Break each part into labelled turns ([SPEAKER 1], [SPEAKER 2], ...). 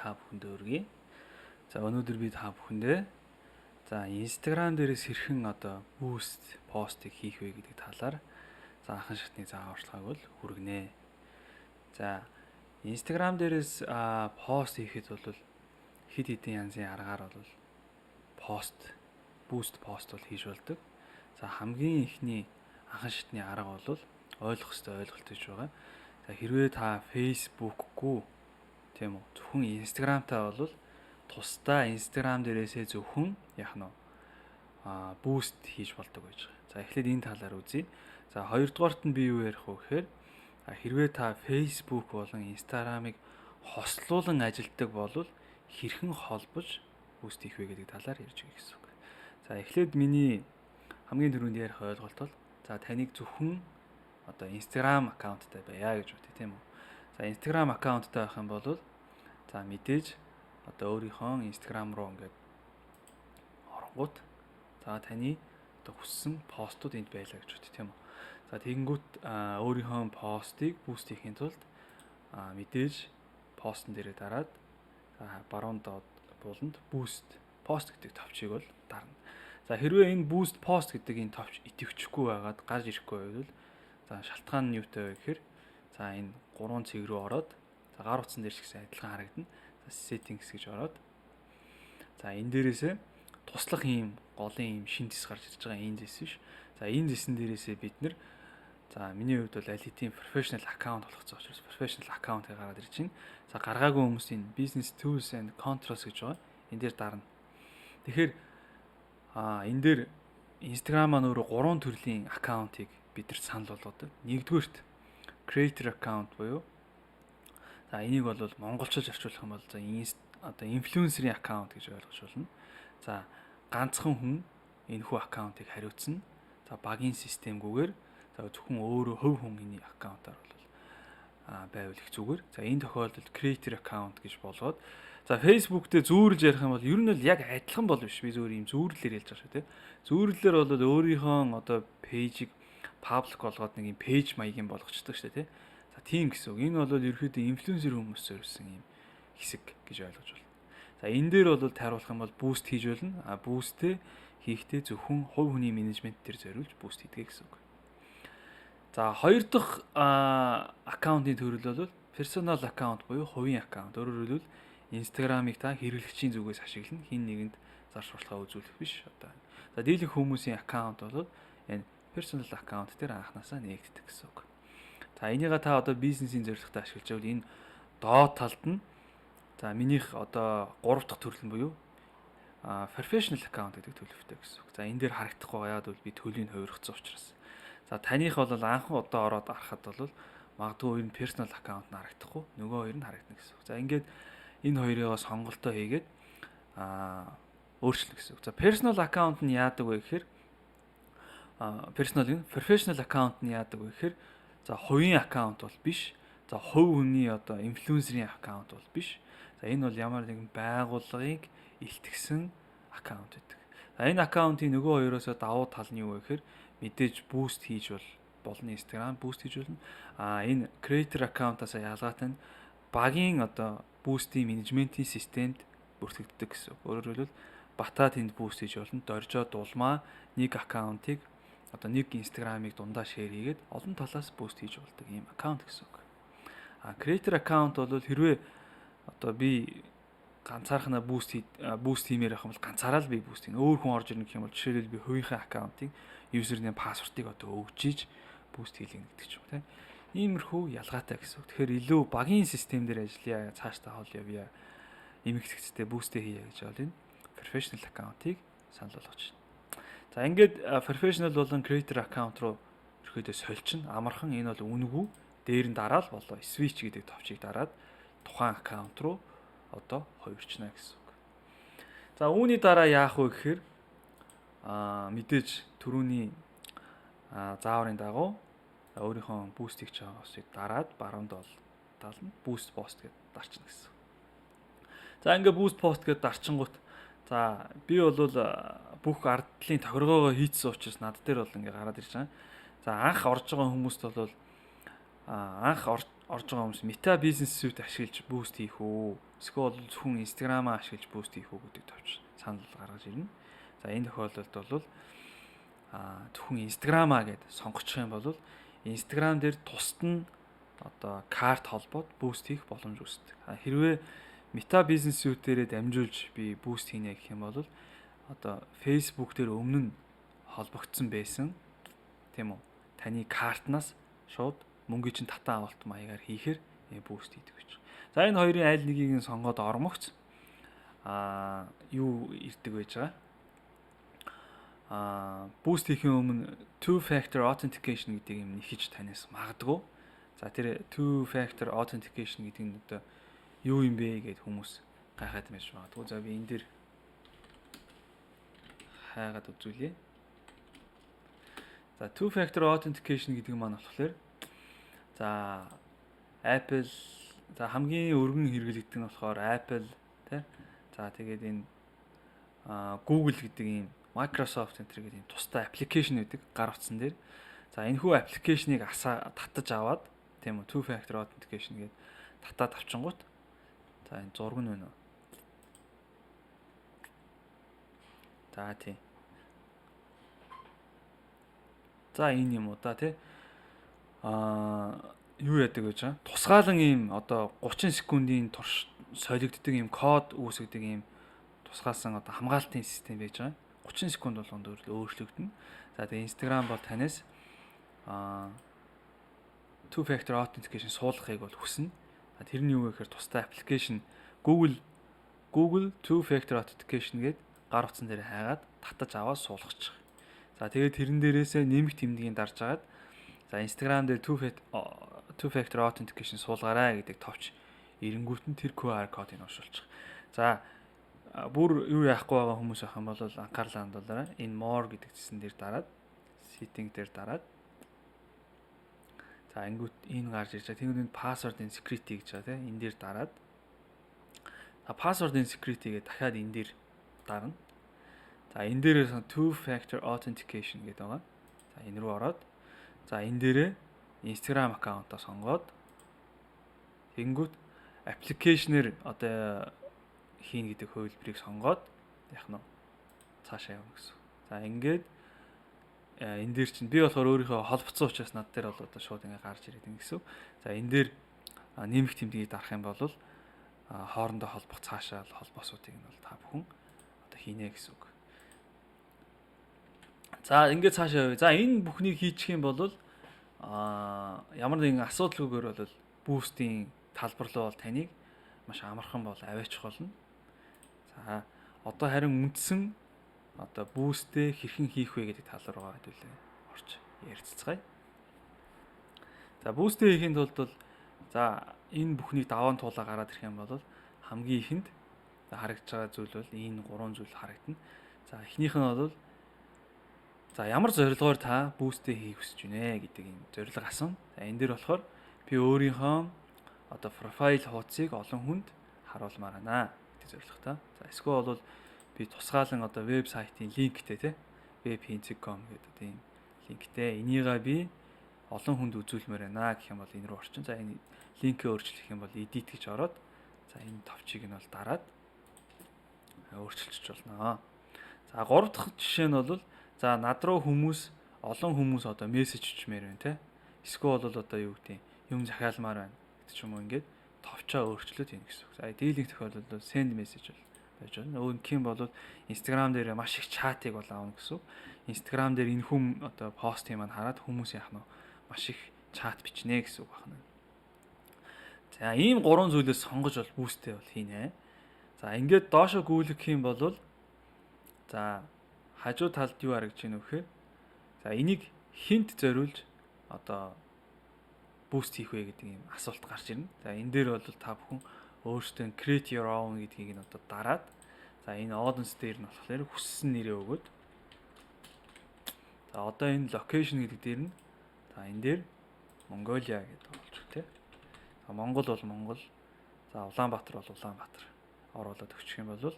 [SPEAKER 1] та бүхэндээ өргөе. За, өнөөдөр би та бүхэндээ Instagram дээрээс хэрхэн одоо boost постыг хийх вэ гэдэг талаар анхан шатны зааварчилгааг бол хүргэнэ. За, Instagram дээрээс пост хийхэд бол хэд хэдэн янзын аргаар бол пост boost пост бол хийж болдог. За, хамгийн эхний анхан шатны арга бол ойлгох ёстой ойлголт гэж байгаа. За, хэрвээ та Facebook-гүй, тийм үү, зөвхөн Instagram-тай бол тусдаа Instagram дээрээсээ зөвхөн яах нь boost хийж болдог байж байгаа. За, эхлээд энэ талаар үзье. За, хоёрдугаарт нь би юу ярих вэ гэхээр хэрвээ та Facebook болон Instagram-ыг хослуулан ажилладаг бол хэрхэн холбож boost хийх вэ гэдэг талаар ярьж өгье гэсэн үг. За, эхлээд миний хамгийн түрүүнд ярих ойлголт бол за таныг зөвхөн одоо Instagram аккаунттай байя гэж бодъё, тийм үү. За, Instagram аккаунттай байх юм бол за мэдээж одоо өөрийнхөө Instagram руу ингээд оронгууд за таны одоо хүссэн постууд энд байлаа гэж бодъё, тийм үү. За, тэгэнгүүт өөрийнхөө постыг boost хийхин тулд мэдээж постн дээрээ дараад баруун доод буланд boost post гэдэг товчийг бол дарна. За, хэрвээ энэ boost post гэдэг энэ товч идэвхжихгүй байгаад гарч ирэхгүй байвал за шалтгаан нь юутай вэ гэхээр за энэ гурван цэг рүү ороод, за гар утсан дээр ч гэсэн адилхан харагдана. За, settings гэж ороод за энэ дээрээсээ туслах ийм голын ийм шинэ зэс гарч ирж байгаа, энэ зэс биш. За, энэ зэсэн дээрээсээ бид нэр за миний хувьд бол аль хэдийн professional account болгоцсон учраас professional account-ыг гаргаад ирж байна. За, гаргаагүй хүмүүсийн business tools and controls гэж байгаа. Энэ дээр дарна. Тэгэхээр энэ дээр Instagram маань өөрөө гурван төрлийн аккаунтыг бид нар санал болгодог. Нэгдүгээрт creator account буюу за энийг бол монголчилж орчуулах юм бол за одоо инфлюенсерийн аккаунт гэж ойлгож байна. За, ганцхан хүн энэхүү аккаунтыг хариуцна. За, багийн системгүйгээр за зөвхөн өөрөө хувь хүн энэ аккаунтаар бол байвал их зүгээр. За, энэ тохиолдолд creator account гэж болгоод за Facebook дээр зүүрлж ярих юм бол ер нь л яг адилхан бол биш. Би зүгээр ийм зүүрлэлээр ярьж байгаа шүү, дээ. Зүүрлэлээр бол өөрийнхөө одоо page ийг public болгоод нэг юм page маягийн болгочдөг шүү дээ, тий. За, тийм гэсэн үг. Энэ бол ерөөхдөө инфлюенсер хүмүүс зориулсан юм хэсэг гэж ойлгож байна. За, энэ дээр бол тайруулах юм бол boost хийж болно. А boost ээ хийхдээ зөвхөн хувь хүний менежмент дээр зориулж boost хийдэг гэсэн үг. За, хоёр дахь аккаунтын төрөл бол personal account буюу хувийн аккаунт. Өөрөөр хэлбэл Instagram-ыг та хэрэглэгчийн зүгээс ашиглана. Хэн нэгэнд зар сурталчилгаа үзүүлэх биш. Одоо. За, дийлэнх хүмүүсийн аккаунт бол энэ personal account дээр анханасаа нээгддэг гэсэн үг. За, энийгээ та одоо бизнесийн зорилготой ашиглаж байвал энэ доод талд нь за минийх одоо гурав дахь төрөл нь буюу professional account гэдэг төлөвтэй гэсэн үг. За, энэ дээр харагдахгүй байгаа. Яг бол би төлөвийг хувиргацсан учраас. За, таных бол анхан удаа ороод харахад бол магадгүй ер нь personal account нь харагдахгүй, нөгөө хоёр нь харагдана гэсэн үг. За, ингээд энэ хоёроо сонголтоо хийгээд өөрчлөх гэсэн үг. За, personal account нь яадаг вэ гэхээр personal нь professional account нь яадаг вэ гэхээр за хувийн аккаунт бол биш. За, хувь хүний одоо инфлюенсерийн аккаунт бол биш. За, энэ бол ямар нэгэн байгууллагыг илтгэсэн аккаунт гэдэг. За, энэ аккаунтын нөгөө хоёроос давуу тал нь юу вэ гэхээр мэдээж boost хийж бол болно, Instagram boost хийж болно. А энэ creator account-аас ялгаатай нь багийн одоо boost-ийн менежментийн системд бүртгэгддэг гэсэн. Өөрөөр хэлбэл бата тэнд boost хийж болно. Доржоо дулмаа нэг аккаунтыг одоо нэг Instagram-ыг дундаа share хийгээд олон талаас boost хийж болдог ийм аккаунт гэсэн үг. А creator account бол хэрвээ одоо би ганцаархнаа boost хиймээр байх юм бол ганцаараа л би boost хийнэ. Өөр хүн орж ирнэ гэх юм бол жишээлбэл би хувийнхаа аккаунтын username, password-ыг одоо өгч иж boost хийлгэнэ гэдэг ч юм уу, тийм. Иймэрхүү ялгаатай гэсэн үг. Тэгэхээр илүү багийн систем дээр ажиллая, цаашдаа хол явъя. Эмэгтэйчтэй boost ээ хийе гэж бол энэ professional account-ыг санал болгож байна. За, ингээд professional болон creator account руу ерөөдөө сольчин амархан, энэ бол үнэгүй, дээр нь дараал болоо switch гэдэг товчийг дараад тухайн аккаунт руу одоо хувирчна гэсэн үг. За, үүний дараа яах вэ гэхээр мэдээж түрүүний зааврын дагуу өөрийнхөө boost хийж байгаа осыг дараад баруун дол талд нь boost post гэдээ дарчна гэсэн. За, ингээ boost post гэдээ дарчингууд за би бол бүх ардлын тохиргоогоо хийцсэн учраас над дээр бол ингээ гараад ирж байгаа. За, анх орж байгаа хүмүүст бол анх орж байгаа хүмүүс Meta Business Suite ашиглаж boost хийх үү? Эсвэл зөвхөн Instagram-аа ашиглаж boost хийх үү гэдэг товч санал гаргаж ирнэ. За, энэ тохиолдолд бол зөвхөн Instagram-аа гэд сонгочих юм бол Instagram дээр тусад нь одоо карт холбоод boost хийх боломж үүсдэг. Хэрвээ Meta Business Suite дээрээ дамжуулж би boost хийнэ гэх юм бол одоо Facebook дээр өмнө нь холбогдсон байсан, тийм үү? Таны картнаас шууд мөнгөний чинь татан авалт маягаар хийхээр boost хийдэг гэж. За, энэ хоёрын аль нэгийг нь сонгоод ормогц юу ирдэг байж байгаа? Boost хийхин өмнө two factor authentication гэдэг юм нэхэж танаас магадгүй. За, тэр two factor authentication гэдэг нь одоо юу юм бэ гэд хүмүүс гайхаад байж магадгүй. За, би энэ дээр хайгаад үзүүлье. За, two factor authentication гэдэг маань болохоор за Apple, за хамгийн өргөн хэрэглэгддэг нь болохоор Apple, тий. За, тэгээд энэ Google гэдэг ийм, Microsoft энэ гэдэг ийм тустай application байдаг гар утсан дээр. За, энэхүү application ийг асаа татаж аваад, тийм үү, two factor authentication гэдэг татаад авчингууд, за, энэ зураг нь байна уу? За, тийм. За, энэ юм уу да, тий. Юу яадаг гэж байгаа. Тусгаалan ийм одоо 30 секундын турш солигддог ийм код үүсгэдэг ийм тусгаалсан одоо хамгаалтын систем байж байгаа. 30 секунд болгонд өөрчлөгдөнө. За, тэгээ Instagram бол танаас two factor authentication суулгахыг бол хүснэ. Тэр нь юу вэ гэхээр тусдай application Google two factor authentication гээд гар утсан дээр хайгаад татаж аваад суулгачих. За, тэгээд тэрэн дээрээсээ нэмэх тэмдгийг дарж агаад, за, Instagram дээр two factor authentication суулгаарай гэдэг товч эренгүүт нь тэр QR кодыг уншуулчих. За, бүр юу яахгүй байгаа хүмүүс байх юм бол анхаарлаа хандуулаарай. Энэ more гэдэг цэсэн дээр дараад, setting дээр дараад, за, ингүүт энэ гарч ирж байгаа. Тэнгүүд энэ password and security гэж байгаа, тийм, энэ дээр дараад, за, password and security гэдэг дахиад энэ дээр дарна. За, энэ дээрээ two factor authentication гэдэг байгаа. За, энэ рүү ороод, за, энэ дээрээ Instagram account аа сонгоод, тэнгүүт application ээр одоо хийн гэдэг хувилбарыг сонгоод яах нь цаашаа явна гэсэн. За, ингээд энэ дээр чинь би болохоор өөрийнхөө холбоцсон учраас над дээр бол одоо шууд ингээ гарч ирээд байна гэсэн. За, энэ дээр нэмэх тэмдгийг дарах юм бол хоорондоо холбох цаашаа холбоосуудыг нь бол та бүхэн одоо хийнэ гэсэн үг. За, ингээд цаашаа явъя. За, энэ бүхнийг хийчих юм бол ямар нэгэн асуудалгүйгээр бол boost ийн талбар руу бол таныг маш амархан бол аваачих болно. За, одоо харин үндсэн одоо boost ээ хэрхэн хийх вэ гэдэг тал руугаа хэдүүлээ орч ярилцацгаая. За, boost ээ хийхийн тулд бол, за, энэ бүхнийг даваан туулаа гараад ирэх юм бол хамгийн ихэнд харагдж байгаа зүйл бол энэ гурван зүйл харагдана. За, эхнийх нь бол, за, ямар зорилгоор та boost ээ хийх хүсэж байна гэдэг энэ зорилго асууна. За, энэ дээр болохоор би өөрийнхөө одоо profile хуудсыг олон хүнд харуулмаар байна гэдэг зорилготой. За, эсвэл бол би тусгаалan одоо вебсайтын линктэй, тий, webhinzig.com гэдэг тийм линктэй. Энийгээ би олон хүнд үзүүлмээр байна гэх юм бол энэ рүү орчин. За, энэ линкээ өөрчлөх юм бол edit гэж ороод, за, энэ товчийг нь бол дараад өөрчилчих болно. За, гурав дахь жишээ нь бол, за, над руу хүмүүс, олон хүмүүс одоо мессеж өчмээр байна, те. Эсвэл бол одоо юу гэдэг юм захиалмаар байна гэдэг ч юм уу, ингээд товчоо өөрчлөөд хийнэ гэсэн үг. За, дийлэнх тохиолдолд бол send message бол байж байна. Өөр юм бол Instagram дээр маш их чатыг бол авна гэсэн үг. Instagram дээр энэ хүм одоо пост юм маань хараад хүмүүс яах нь маш их чат бичнэ гэсэн үг байна. За, ийм гурван зүйлээс сонгож бол boost ээ бол хийнэ. За, ингээд доошо гүйлгэх юм бол, за, хажуу талд юу харагдаж байна вэ гэхээр, за, энийг хинт зориулж одоо boost хийх вэ гэдэг ийм асуулт гарч ирнэ. За, энэ дээр бол та бүхэн өөрсдөө create your own гэдгийг нь одоо дараад, за, энэ audience дээр нь болохоор хүссэн нэрээ өгөөд, за, одоо энэ location гэдэг дээр нь, за, энэ дээр Mongolia гэдэг болж тий. За, Монгол бол Монгол, за, Улаанбаатар бол Улаанбаатар оруулаад өгчих юм бол,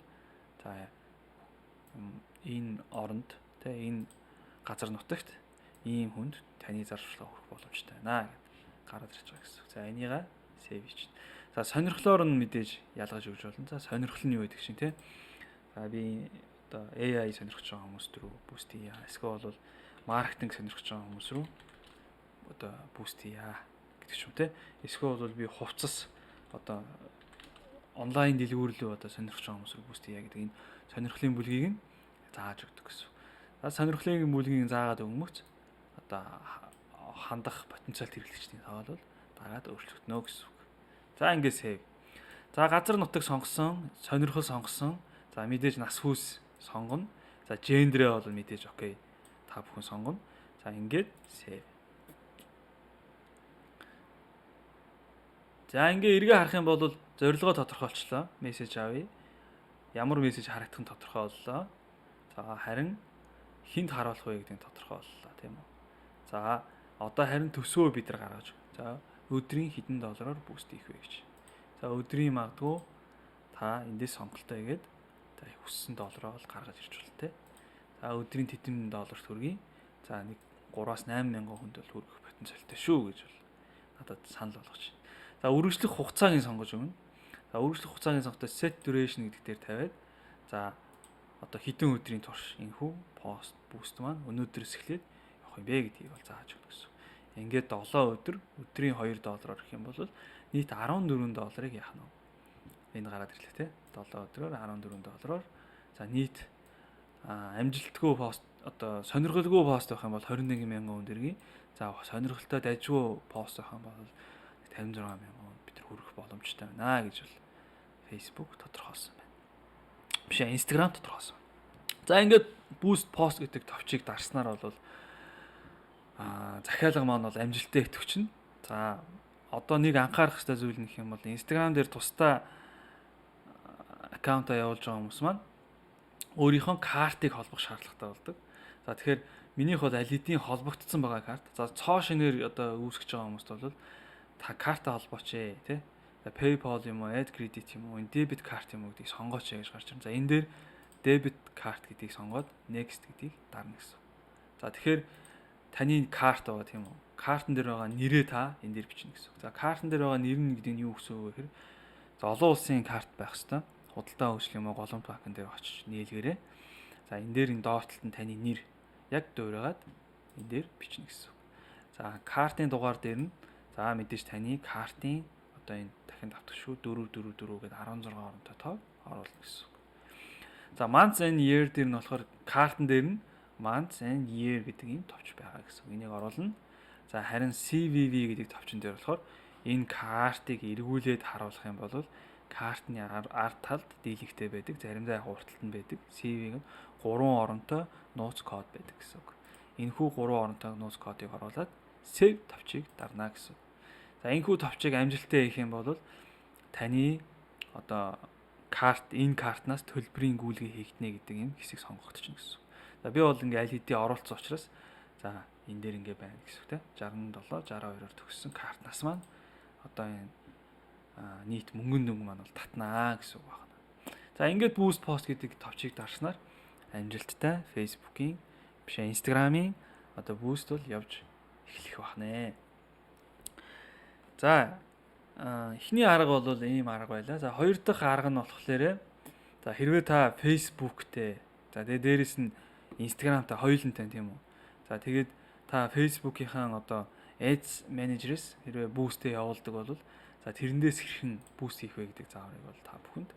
[SPEAKER 1] за, энэ оронд, тий, энэ газар нутагт ийм хүнд таны зар сурталчилгаа хүрэх боломжтой байна гэд гараад ирж байгаа гэсэн. За, энийгээ save хийчихнэ. За, сонирхлоор нь мэдээж ялгаж өгч болно. За, сонирхол нь юу гэдэг чинь, те. За, би одоо AI сонирхож байгаа хүмүүс рүү boost хийе. Эсвэл бол маркетинг сонирхож байгаа хүмүүс рүү одоо boost хийе гэдэг ч юм, те. Эсвэл бол би хувцас, одоо онлайн дэлгүүрлүү одоо сонирхож байгаа хүмүүс рүү boost хийе гэдэг энэ сонирхлын бүлгийг нь зааж өгдөг гэсэн. За, сонирхлын бүлгийг заагаад өгмөц одоо хандах потенциал хэрэглэгчдийн тоо бол дагаад өөрчлөгдөнө гэсэн үг. За, ингээд save. За, газар нутаг сонгосон, сонирхол сонгосон. За, мэдээж нас хүүс сонгоно. За, gender ээ бол мэдээж okay. Та бүхэн сонгоно. За, ингээд save. За, ингээ эргээ харах юм бол зорилгоо тодорхойлчлоо. Мессеж авъя. Ямар мессеж харагдах нь тодорхой боллоо. За, харин хэнд харуулах вэ гэдгийг тодорхой боллоо, тийм үү? За, одоо харин төсвөө бид нар гаргаж. За, өдрийн хэдэн доллараар boost хийх вэ гэж. За, өдрийн магадгүй та эндээс сонголтоо хийгээд, за, хүссэн доллараа бол гаргаж ирж болно, те. За, өдрийн тэдэн доллар төгрөгийн, за, нэг 3-аас 8 мянган хүнд бол хүргэх потенциалтай шүү гэж бол надад санал болгож байна. За, үргэлжлэх хугацааг нь сонгож өгнө. За, үргэлжлэх хугацааг нь сонгохдоо set duration гэдэг дээр тавиад, за, одоо хэдэн өдрийн турш энэхүү пост boost маань өнөөдрөөс эхлээд явах юм бэ гэдгийг бол зааж өгнө гэсэн. Ингээд 7 өдөр өдрийн 2 доллараар гэх юм бол нийт 14 долларыг яах нь вэ? Энд гараад ирлээ, те. 7 өдрөөр 14 доллараар, за, нийт амжилтгүй пост, одоо сонирхолгүй пост байх юм бол 21 мянган хүн дэргийн. За, сонирхолтой дажгүй пост байх юм бол 56 мянган хүн бид нар хүрэх боломжтой байна гэж бол Facebook тодорхойлсон байна. Биш ээ, Instagram тодорхойлсон. За, ингээд boost post гэдэг товчийг дарснаар бол захиалга маань бол амжилттай идэвхжинэ. За, одоо нэг анхаарах хэрэгтэй зүйл нь гэх юм бол Instagram дээр тусдаа account аа явуулж байгаа хүмүүс маань өөрийнхөө картыг холбох шаардлагатай болдог. За, тэгэхээр минийх бол аль хэдийн холбогдсон байгаа карт. За, цоо шинээр одоо үүсгэж байгаа хүмүүст бол та картаа холбооч ээ, тий. За, PayPal юм уу, Add Credit юм уу, debit card юм уу гэдгийг сонгооч гэж гарч ирнэ. За, энэ дээр debit card гэдгийг сонгоод next гэдгийг дарна гэсэн. За, тэгэхээр таны карт байгаа, тийм үү? Картн дээр байгаа нэрээ та энэ дээр бичнэ гэсэн. За, картн дээр байгаа нэр нь гэдэг нь юу гэсэн үг вэ гэхээр, за, олон улсын карт байх хэвээр. Худалдаа хөгжил юм уу, Голомт банкн дээр очиж нээлгээрээ. За, энэ дээр энэ доор талд нь таны нэр яг дуурайгаад энэ дээр бичнэ гэсэн. За, картын дугаар дээр нь, за, мэдээж таны картын одоо энэ дахин давтах шүү, 4 4 4 гэдэг 16 оронтой тоо оруулна гэсэн үг. За, months and year дээр нь болохоор картн дээр нь months and year гэдэг ийм товч байгаа гэсэн үг. Энийг оруулна. За, харин CVV гэдэг товчон дээр болохоор энэ картыг эргүүлээд харуулах юм бол картны ард талд дийлэгтэй байдаг, заримдаа яг урд талд нь байдаг. CVV нь 3 оронтой нууц код байдаг гэсэн үг. Энэхүү 3 оронтой нууц кодыг оруулаад save товчийг дарна гэсэн үг. За, энэхүү товчийг амжилттай хийх юм бол таны одоо карт, энэ картнаас төлбөрийн гүйлгээ хийгдэнэ гэдэг юм хэсэг сонгогдчихно гэсэн үг. За, би бол ингээ аль хэдийн оруулсан учраас, за, энэ дээр ингээ байна гэсэн үг, те. 67 62-оор төгссөн картнаас маань одоо энэ нийт мөнгөн дүнг маань бол татнаа гэсэн үг байна. За, ингээд boost post гэдэг товчийг дарснаар амжилттай Facebook-ийн, биш, Instagram-ийн одоо boost бол явж эхлэх байна. За, эхний арга бол ийм арга байлаа. За, хоёр дахь арга нь болохоор, за, хэрвээ та Facebook-тэй, за, тэгээ дээрэс нь Instagram-тай хоёулантай, тийм үү? За, тэгээд та Facebook-ийнхаа одоо Ads Manager-с хэрвээ boost-ээ явуулдаг бол, за, тэрэндээс хэрхэн boost хийх вэ гэдэг зааврыг бол та бүхэнд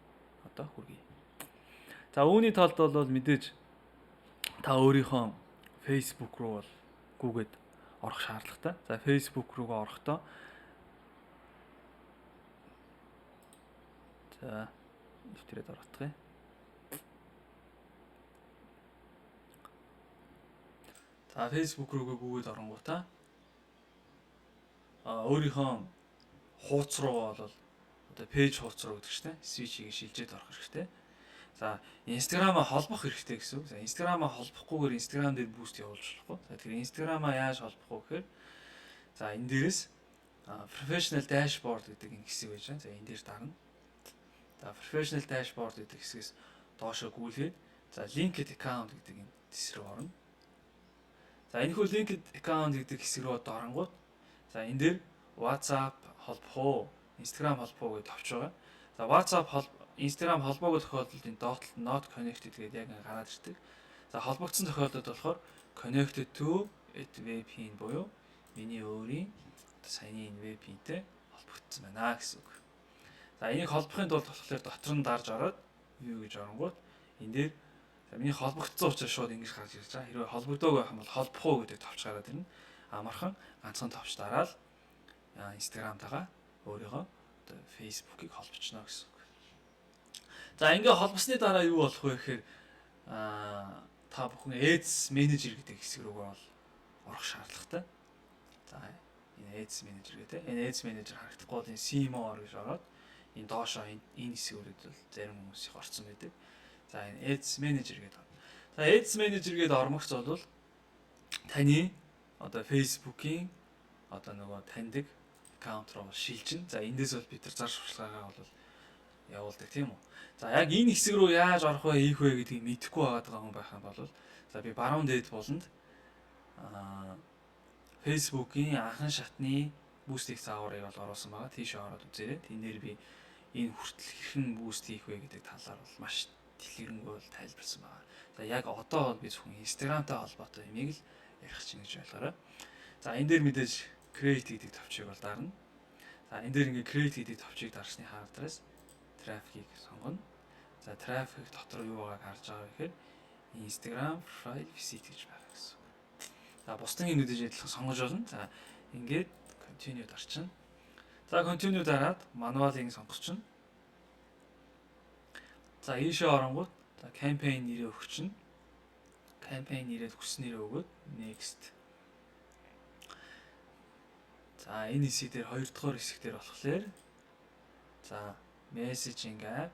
[SPEAKER 1] одоо хүргэе. За, үүний талд бол мэдээж та өөрийнхөө Facebook руу бол гүгээд орох шаардлагатай. За, Facebook руугаа орохдоо, за, нэвтрээд орох юм. За, Facebook руугаа гүгээд оронгуудаа өөрийнхөө хууц руу бол одоо page хууц руу гэдэг чинь switch-ийг шилжээд орох хэрэгтэй. За, Instagram-а холбох хэрэгтэй гэсэн үг. За, Instagram-а холбохгүйгээр Instagram дээр boost явуулж болохгүй. За, тэгэхээр Instagram-а яаж холбох вэ гэхээр, за, энэ дээрээс professional dashboard гэдэг энэ хэсэг байж байна. За, энэ дээр дарна. За, professional dashboard гэдэг хэсгээс доошо гүйлгээд, за, linked account гэдэг энэ хэсэг рүү орно. За, энэхүү linked account гэдэг хэсэг рүү оронгууд, за, энэ дээр WhatsApp холбох уу, Instagram холбоо гэж товч байгаа. За, WhatsApp Instagram холбоогүй тохиолдолд энэ доод талд not connected гэдэг яг гараад ирдэг. За, холбогдсон тохиолдолд болохоор connected to VPN буюу миний өөрийн саяны энэ VPN-тэй холбогдсон байна гэсэн үг. За, энийг холбохын тулд болохоор дотор нь дарж ороод view гэж оронгууд энэ дээр, за, миний холбогдсон учраас шууд ингэж гарч ирж байгаа. Хэрвээ холбогдоогүй байх юм бол холбох уу гэдэг товч гараад ирнэ. Амархан ганцхан товч дараал Instagram-тайгаа өөрийнхөө одоо Facebook-ыг холбочно гэсэн үг. За, ингээ холбосны дараа юу болох вэ гэхээр та бүхэн Ads Manager гэдэг хэсэг рүү бол орох шаардлагатай. За, энэ Ads Manager гэдэг. Энэ Ads Manager харагдахгүй бол энэ See more гэж ороод энэ доошоо энэ хэсгүүдэд бол зарим хүмүүс их орцсон байдаг. За, энэ Ads Manager гэдэг. За, Ads Manager гэдэг ормогц бол таны одоо Facebook-ийн одоо нөгөө таньдаг аккаунт руу шилжин. За, эндээс бол бид нар зар сурталчилгаагаа бол явуулдаг, тийм үү. За, яг энэ хэсэг рүү яаж орох вэ, хийх вэ гэдгийг мэдэхгүй байгаа хүн байх юм бол, за, би баруун дээд буланд Facebook-ийн анхан шатны boost хийх зааврыг бол оруулсан байгаа. Тийшээ ороод үзээрэй. Тэн дээр би энэ хүртэл хэрхэн boost хийх вэ гэдэг талаар бол маш дэлгэрэнгүй бол тайлбарласан байгаа. За, яг одоо бол би зөвхөн Instagram-тай холбоотой юмыг л ярих чинь гэж ойлгоорой. За, энэ дээр мэдээж create гэдэг товчийг бол дарна. За, энэ дээр ингээ create гэдэг товчийг дарсны хаагдраас traffic-ийг сонгоно. За, traffic дотор юу байгааг харж байгаа вэ гэхээр Instagram profile visit гэж байгаа гэсэн. За, бусдын мэдээж адилхан сонгож болно. За, ингээд continue дарчна. За, continue дараад manual-ыг сонгочихно. За, ийшээ оронгууд, за, campaign нэрээ өгчнө. Campaign нэрээ хүссэн нэрээ өгөөд next. За, энэ хэсэг дээр, хоёр дахь хэсэг дээр болохоор, за, messaging app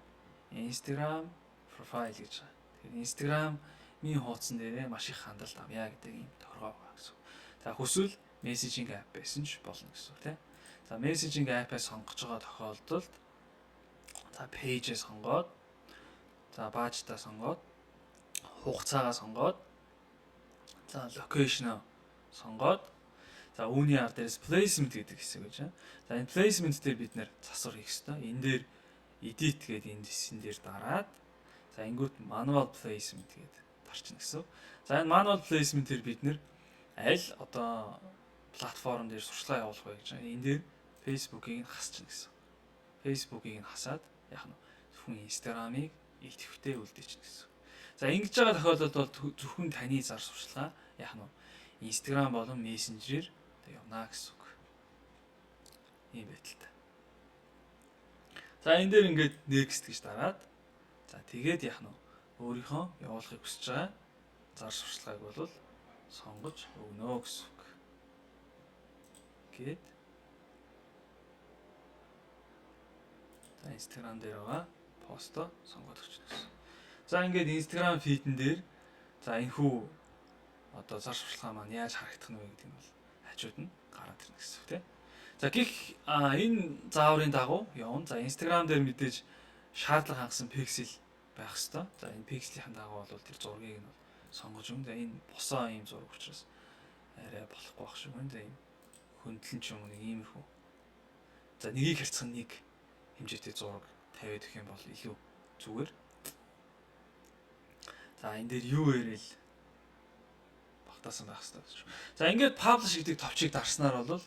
[SPEAKER 1] Instagram profile гэж байгаа. Тэгэхээр Instagram-ийн хуудсан дээрээ маш их хандалт авъя гэдэг ийм тохиргоо байгаа гэсэн. За, хүсвэл messaging app байсан ч болно гэсэн үг, тийм. За, messaging app-аа сонгож байгаа тохиолдолд, за, page-ээ сонгоод, за, budget-аа сонгоод, хугацаагаа сонгоод, за, location-оо сонгоод, за, үүний ар дээрээс placement гэдэг хэсэг гэж байна. За, энэ placement дээр бид нэр засвар хийх ёстой. Энэ дээр edit гэдэг энэ хэсэг дээр дараад, за, ингүүт manual placement гэдэг дарчна гэсэн. За, энэ manual placement дээр бид нэр аль одоо платформ дээр сурталчилгаа явуулах вэ гэж байна. Энэ дээр Facebook-ийг нь хасчихна гэсэн. Facebook-ийг нь хасаад яг нь зөвхөн Instagram-ыг идэвхтэй үлдээчихнэ гэсэн. За, ингэж байгаа тохиолдолд бол зөвхөн таны зар сурталчилгаа яг нь Instagram болон Messenger-ээр явна гэсэн үг. Ийм байдалтай. За, энэ дээр ингээд next гэж дараад, за, тэгээд яах нь өөрийнхөө явуулахыг хүсэж байгаа зар сурталчилгааг бол сонгож өгнө гэсэн үг. Гээд за, Instagram дээр байгаа постоо сонгоод өгч гэсэн. За, ингээд Instagram feed-эн дээр, за, энэ хүү одоо зар сурталчилгаа маань яаж харагдах нь вэ гэдэг нь бол хажууд нь гараад ирнэ гэсэн үг, тийм. За, гих энэ зааврын дагуу явна. За, Instagram дээр мэдээж шаардлага хангасан пиксел байх хэвээр. За, энэ пикселийн дагуу бол тэр зургийг нь бол сонгож өгнө. За, энэ босоо ийм зураг учраас арай болохгүй байх шиг байна. За, ийм хөндлөн ч юм уу нэг иймэрхүү. За, нэгийг харьцах нэг хэмжээтэй зураг тавиад өгөх юм бол илүү зүгээр. За, энэ дээр URL багтаасан байх хэрэгтэй гэж. За, ингээд publish гэдэг товчийг дарснаар бол,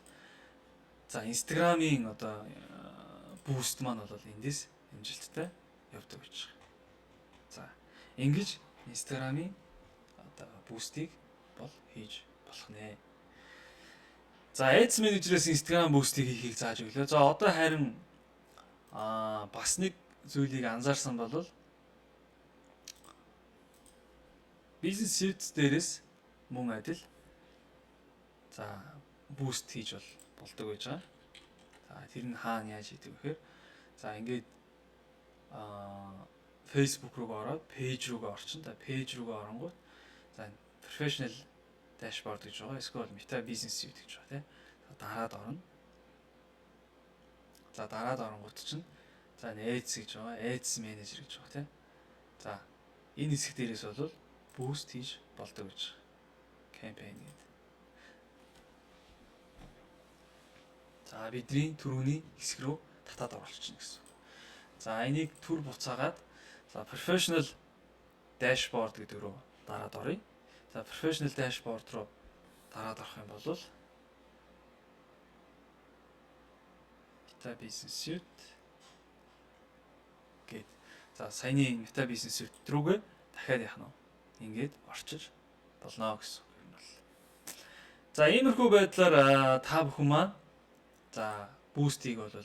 [SPEAKER 1] за, Instagram-ийн одоо boost маань бол эндээс амжилттай явдаг гэж байна. За, ингэж Instagram-ийн одоо boost-ийг бол хийж болох нэ. За, Ads Manager-ээс Instagram boost-ийг хийхийг зааж өглөө. За, одоо харин бас нэг зүйлийг анзаарсан бол Business Suite дээрээс мөн адил, за, boost хийж бол болдог байж байгаа. За, тэр нь хаана яаж хийдэг вэ гэхээр, за, ингээд Facebook руу ороод page руугаа орчин. За, page руугаа оронгууд, за, professional dashboard гэж байгаа. Эсвэл Meta Business Suite гэж байгаа, тийм. Дараад орно. За, дараад оронгууд чинь, за, Ads гэж байгаа. Ads Manager гэж байгаа, тийм. За, энэ хэсэг дээрээс бол boost хийж болдог гэж байгаа. Campaign гэдэг. За, бидний түрүүний хэсэг рүү татаад оруулчихна гэсэн. За, энийг түр буцаагаад за professional dashboard гэдэг рүү дараад оръё. За, professional dashboard руу дараад орох юм бол Meta Business Suite гээд за саяны Meta Business Suite рүүгээ дахиад яах нь ингээд орчиж болно гэсэн үг юм бол. За, иймэрхүү байдлаар та бүхэн маань за boost-ийг бол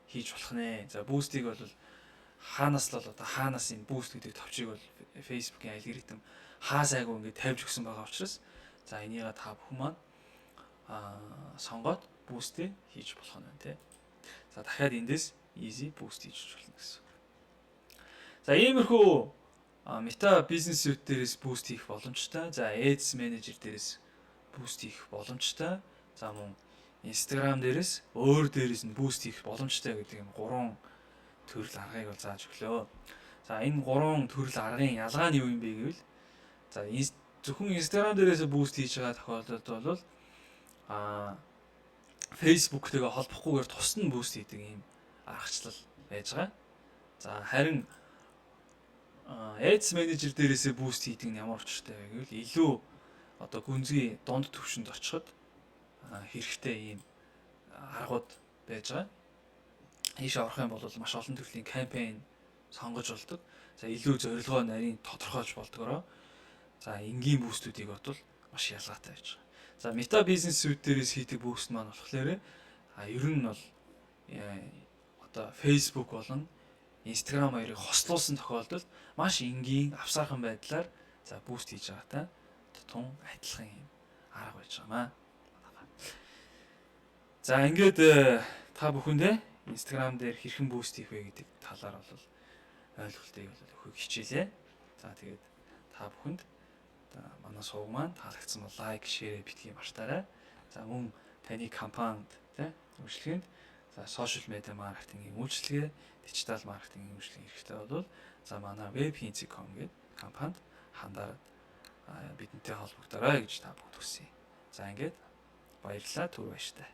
[SPEAKER 1] хийж болох нэ. За, boost-ийг бол хаанаас л одоо хаанаас энэ boost гэдэг товчийг бол Facebook-ийн алгоритм хаа сайгүй ингээд тавьж өгсөн байгаа учраас за энийгээ та бүхэн маань сонгоод boost-ээ хийж болох нь байна тий. За, дахиад эндээс easy boost хийж болно гэсэн. За, иймэрхүү Meta Business Suite дээрээс boost хийх боломжтой. За, Ads Manager дээрээс boost хийх боломжтой. За, мөн Instagram дээрээс өөр дээрээс нь boost хийх боломжтой гэдэг юм гурван төрөл аргыг бол зааж өглөө. За, энэ гурван төрөл аргын ялгаа нь юу юм бэ гэвэл за зөвхөн Instagram дээрээс boost хийж байгаа тохиолдолд бол Facebook-тэйгээ холбохгүйгээр тусад нь boost хийдэг юм аргачлал байж байгаа. За, харин Ads Manager дээрээсээ boost хийдэг нь ямар учиртай вэ гэвэл илүү одоо гүнзгий дунд түвшинд очиход хэрэгтэй ийм аргууд байж байгаа. Ийш орох юм бол маш олон төрлийн кампайн сонгож болдог. За, илүү зорилгоо нарийн тодорхойлж болдгороо. За, энгийн boost үүдийг бодвол маш ялгаатай байж байгаа. За, Meta Business Suite дээрээс хийдэг boost маань болохоор ер нь бол одоо Facebook болон Instagram хоёрыг хослуулсан тохиолдолд маш энгийн авсаархан байдлаар за boost хийж байгаатай тун адилхан юм арга байж байгаа маа. За, ингээд та бүхэндээ Instagram дээр хэрхэн boost хийх вэ гэдэг талаар бол ойлголтыг бол өгөхийг хичээлээ. За, тэгээд та бүхэнд манай сувг маань таалагдсан бол like, share битгий мартаарай. За, мөн таны компанид тий үйлчлэгээнд за social media маркетингийн үйлчилгээ, дижитал маркетингийн үйлчилгээ хэрэгтэй бол за манай webhinzi.com гэдэг компанид хандаад бидэнтэй холбогдорой гэж та бүхэнд хүсье. За, ингээд баярлалаа, түр баяртай.